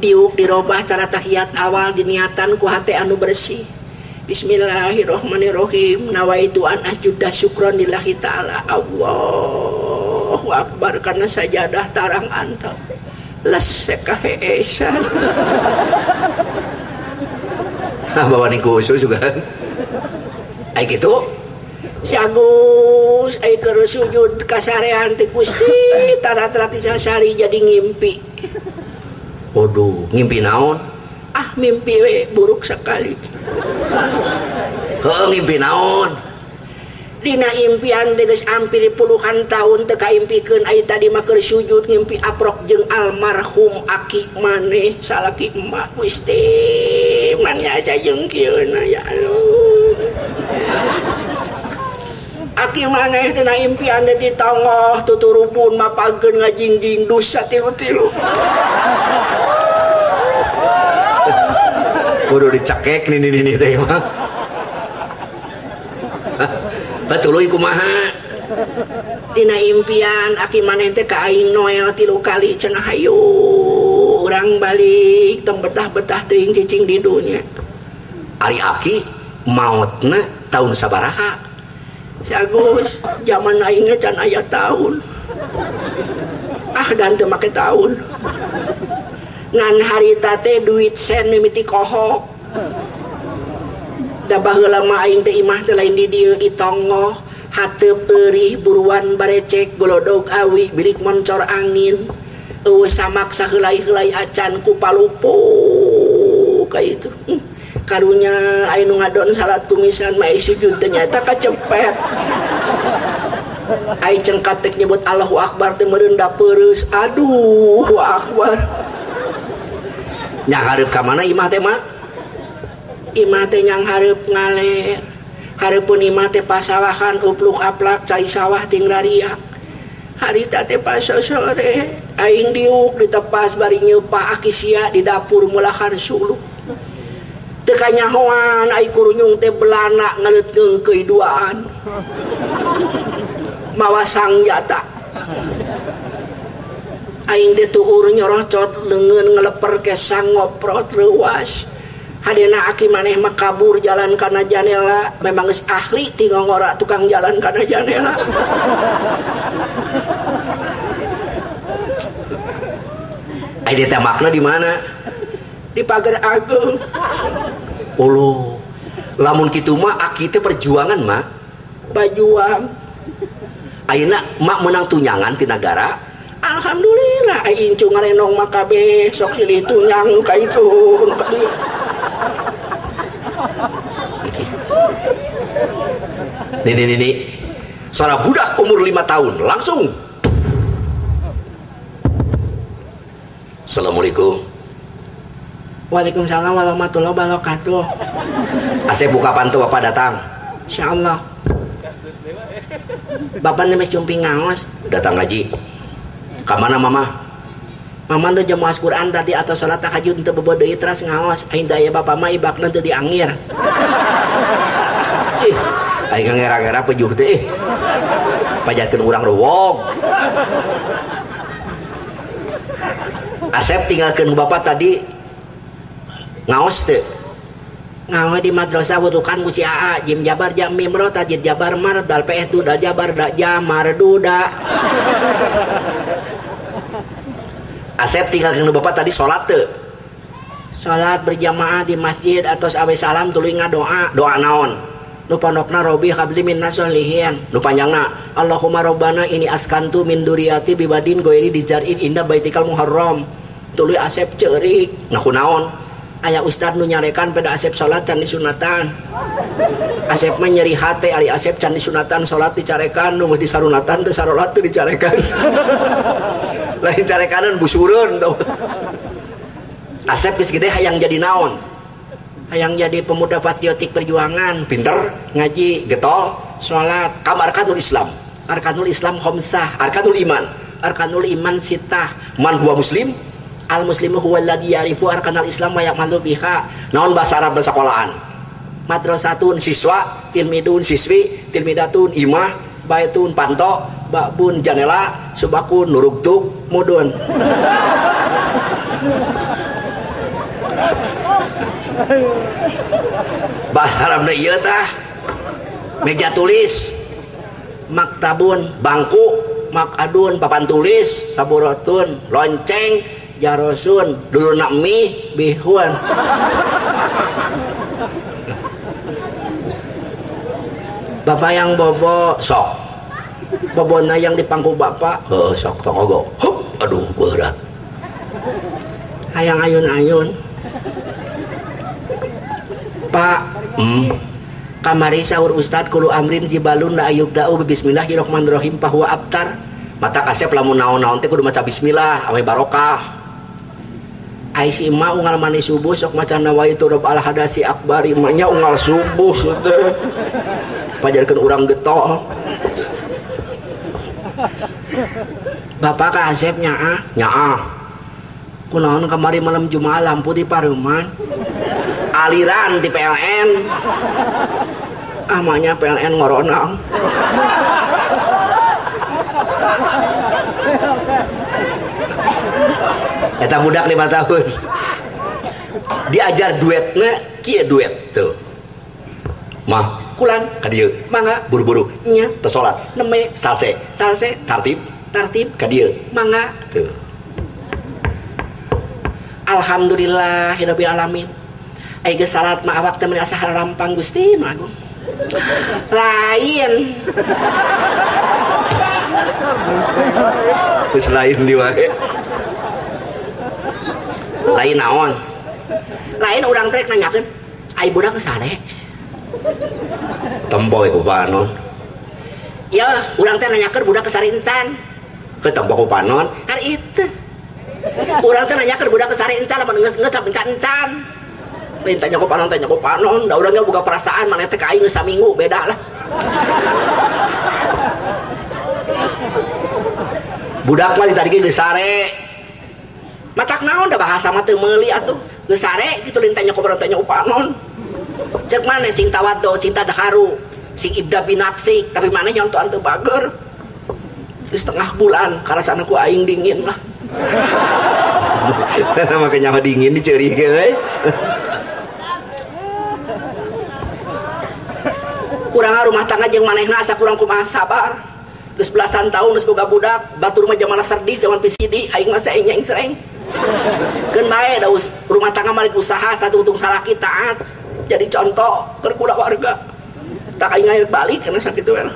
Diuk dirobah cara tahiyat awal diniatan ku hate anu bersih. Bismillahirrahmanirrahim. Nawaitu an asjuda syukron lillahi ta'ala. Allahu akbar karena sajadah tarang antep. Les kaheesan. Nah, bawa nih khusus juga. Ai kitu. Si Agus ai keur sujud kasarean teh Gusti tara-tara sasari jadi ngimpi. Waduh, ngimpi naon? Ah, mimpi we buruk sekali. Heuh, ngimpi naon? Dina impian teh geus hampir puluhan tahun teu kaimpikeun ai tadi mah keur sujud ngimpi aprok jeung almarhum aki maneh salaki emak Gusti maneh aja jeung kieuna ya Allah. Aki maneh dina impian teh ditongoh tuturupun mapageun ngajingjing dosa tilu-tilu. Kudu dicekek nih nih nih teh mah. Batuluy kumaha? Dina impian aki maneh teh ka aing Noel 3 kali cenah hayu urang balik tong betah-betah teuing cicing di dunya. Ari aki maotna tahun sabaraha? Si Agus zaman aing ge can aya tahun. Ah dan teu make tahun. Ngan harita teh duit sen mimiti kohok. Da baheula mah aing teh imah teh lain di dieu di tongoh, hateup eurih buruan barecek golodog awi bilik moncor angin. Eueuh samak saheulai-heulai acan ku palupu ka itu. Karunya aing nu ngadon salat kumisan mah sujud teh nyaeta kacepet. Aing cengkat teh nyebut Allahu Akbar teh meureun da peureus. Aduh, akbar. Nyang hareup ka mana imah teh mah? Imah teh nyang hareup ngaler. Hareupeun imah teh pasalahan upluk aplak cai sawah ting rariak. Harita teh pasosore aing diuk ditepas bari nyeupa aki sia di dapur mulahan suluh. Teu kanyahoan ai kurunyung teh belana ngaleut ngeungkeuy duaan. Mawa sangjata. Aing teh tuur nyorocot leungeun ngeleper kesang ngoprot reuas. Hadena aki maneh mah kabur jalan kana janela, memang geus ahli ti ngongora tukang jalan kana janela. Ai teh makna di mana? Di pagar agung. Uluh. Lamun kitu mah aki teh perjuangan mah. Bajuang. Ayeuna mak menang tunyangan ti nagara. Alhamdulillah aing incu ngarenong mah kabeh sok silih tunyang nu ka itu nu ka dieu. Nih nih nih. Seorang budak umur 5 tahun langsung. Assalamualaikum. Waalaikumsalam warahmatullahi wabarakatuh. Asep buka pantu bapak datang. Insyaallah. Bapak nemes jumping ngaos. Datang ngaji. Kamana mama? Mama teu jam maos Quran tadi atau salat tahajud teu bobo deui teras ngaos. Aing daya bapak mah ibakna teu diangir. Ih, aing ngera-ngera pejuh teh ih. Pajakeun urang rewog. Asep tinggalkeun bapak tadi ngaos teu? Ngaos di madrasah wudukan ku si AA jim jabar jam mim ro tajid jabar mar dal pe tu dal jabar da jamar duda. Asep tinggalkeun bapak tadi salat teu? Salat berjamaah di masjid atau awe salam tuluy ngadoa. Doa naon? Nu pondokna robi habli minna solihin. Nu panjangna Allahumma robbana ini askantu min duriyati bibadin goiri dijar'in inda baitikal muharram. Tuluy Asep ceurik. Ngaku naon? Aya ustad nu nyarekan pada Asep salat can disunatan. Asep mah nyeri hate ari Asep can disunatan salat dicarekan nu geus disarunatan teu sarolat teu dicarekan. Lain carekanan busureun tau. Asep geus gede hayang jadi naon? Hayang jadi pemuda patriotik perjuangan. Pinter, ngaji, getol, salat. Kam arkanul Islam? Arkanul Islam khamsah. Arkanul iman? Arkanul iman sitah. Man huwa muslim? Al muslimu huwa alladzi ya'rifu arkanal Islam wa ya'malu biha. Naon bahasa Arab sekolahan? Madrasatun siswa, tilmidun siswi, tilmidatun imah, baitun panto, babun janela, subakun nurugtug, mudun. Bahasa Arabna ieu tah. Meja tulis maktabun, bangku makadun, papan tulis saburotun, lonceng jarosun, dulurna mie bihun. Bapak yang bobo sok, bobona yang di pangku bapak, sok tongogo. Hup, aduh berat. Hayang ayun-ayun. Pak, kamari sahur ustad kulu amrin zibalun la ayubda'u bismillahirrahmanirrahim bahwa abtar. Mata kasep lamun naon-naon teh kudu maca bismillah ame barokah. Ai si emak unggal mani subuh sok maca nawaitu rabb al hadasi akbar, emaknya unggal subuh teh. Pajarkeun urang getol. Bapak ka Asep nyaah, nyaah. Kunaon kamari malam Jumat lampu di pareuman. Aliran di PLN. Amanya PLN ngoronang. Eta budak 5 tahun. Diajar duetna kieu duet tuh. Mah kulan ka dieu, mangga buru-buru nya teu salat, neme salse, salse tartib, tartib ka dieu, mangga tuh. Alhamdulillahirabbil alamin. Ai geus salat mah awak teh meuni asa harampang Gusti mah agung. Lain. Geus lain di wae. Lain naon? Lain urang teh nanyakeun, ai budak geus sare. Tempo ku panon. Ya, urang teh nanyakeun budak geus sare encan. Ke tempo ku panon, hari itu. Urang teh nanyakeun budak geus sare encan lamun geus-geus encan-encan. Lain tanya ku panon, tanya ku panon, da urangnya boga perasaan maneh teh ka aing geus saminggu beda lah. Budak mah ditadi geus sare. Matak naon da bahasa mah teu meuli atuh. Geus sare kitu lain tanya ku panon, tanya ku panon. Cek maneh sing tawaddo, sing tadharu, sing ibda binafsik, tapi maneh nyontohan teu bager. Geus setengah bulan karasana ku aing dingin lah. Makanya mah dingin diceurikeun euy. Kurang rumah tangga jeung manehna asa kurang kumaha sabar. Geus belasan tahun geus boga budak, batur mah zaman sardis, zaman PCD, aing mah saeng-seng. Keun bae da rumah tangga malik usaha satu untung salaki taat. Jadi contoh keur kulawarga. Tak aing ngair balik karena sakitu we.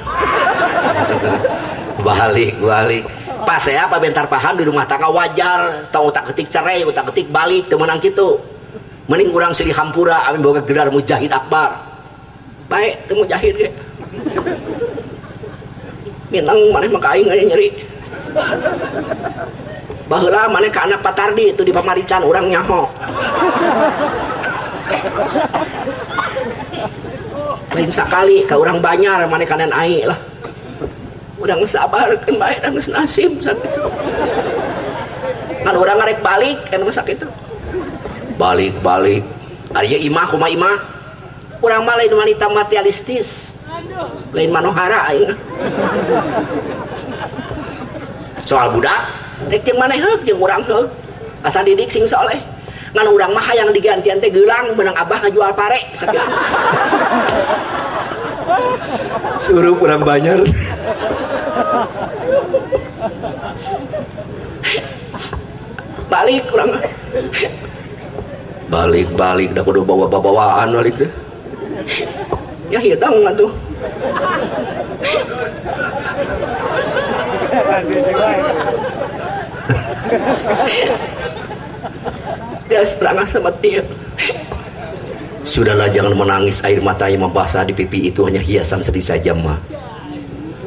Balik, balik. Pas saya apa bentar paham di rumah tangga wajar, tong utak ketik cerai, utak ketik balik teu meunang kitu. Mending urang silih hampura ame boga gelar mujahid akbar. Baik, teu mujahid ge. Minang maneh mah ka aing aya nyeri. Baheula maneh ka anak Patardi itu di Pamarican urang nyaho. Lain sakali ka urang Banyar maneh kanan aing lah. Urang sabar keun bae da geus nasib sakitu. Kan urang ngarek balik kan mah sakitu. Balik-balik. Ari imah kumaha imah? Urang mah lain wanita materialistis. Lain manohara aing. Soal budak, rek jeung maneh heuk jeung urang heuk. Asa didik sing soleh. Ngan urang mah hayang digantian teh geulang meunang abah ngajual pare sakitu. Suruh urang Banjar. Balik urang. Balik-balik da kudu bawa-bawaan balik teh. Ya hidang atuh. Geus berangah sama dia. Sudahlah jangan menangis, air matanya membasah di pipi itu hanya hiasan sedih saja mah.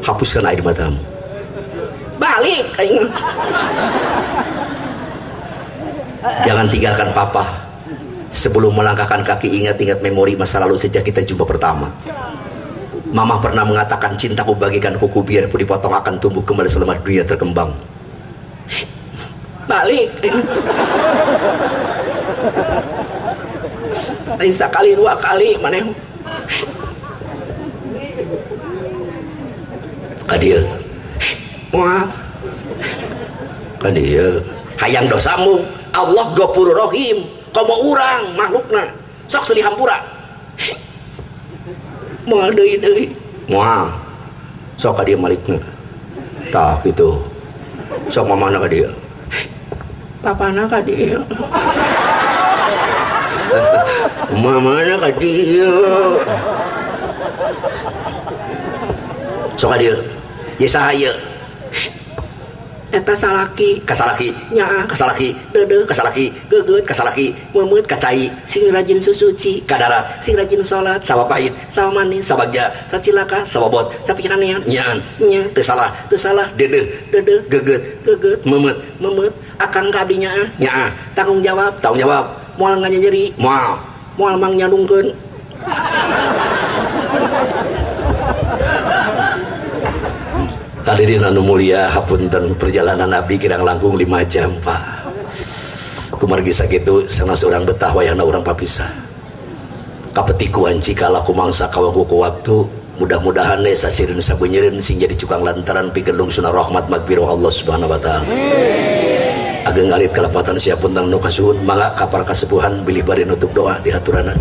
Hapuskan air matamu. Balik aing. Jangan tinggalkan papa. Sebelum melangkahkan kaki ingat-ingat memori masa lalu sejak kita jumpa pertama. Mama pernah mengatakan cintaku bagikan kuku biarpun dipotong akan tumbuh kembali selama dunia terkembang. Balik. Lain sekali dua kali maneh. Ka dieu. Moal. Ka dieu. Hayang dosamu, Allah Ghafurur Rahim. Komo urang makhlukna. Sok seuli hampura. Moal deui deui. Moal. Sok ka dieu malikna. Tah kitu. Sok mamana ka dieu. Papana ka dieu. Mamana ka dieu. Sok ka dieu. Ye saha ieu? Eta salaki, kasalaki, nyaah, kasalaki, deudeuh, kasalaki, geugeut, kasalaki, meumeut, kacai, sing rajin susuci, kadarat, sing rajin salat, sawa pahit, sawa manis, sabagja, sacilaka, sabobot, sapikanean, nyaan, nya, teu salah, teu salah, deudeuh, deudeuh, geugeut, geugeut, meumeut, meumeut, akang ka abdi nyaah, nyaah, tanggung jawab, tanggung jawab, moal nganyeri, moal, moal mang nyadungkeun. Hadirin anu mulia, hapunten perjalanan abdi kirang langkung 5 jam Pak. Kumargi sakitu sanes urang betah wayahna urang papisah. Kapetikuan cikala kumangsa kawaku ku waktu, mudah-mudahan sasireun sabeunyereun sing jadi cukang lantaran pigelung sunah rahmat magfirah Allah Subhanahu wa taala. Ageng alit kalepatan siapunten nu kasuhun, mangga kapar kasepuhan bilih bari nutup doa di haturanan.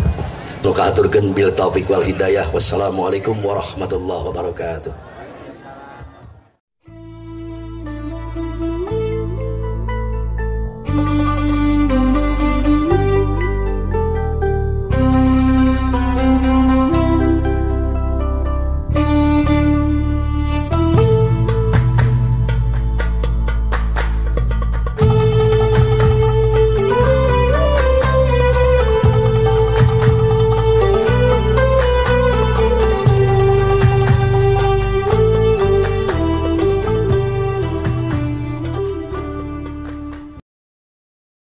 Nu kaaturkeun bil taufik wal hidayah. Wassalamualaikum warahmatullahi wabarakatuh.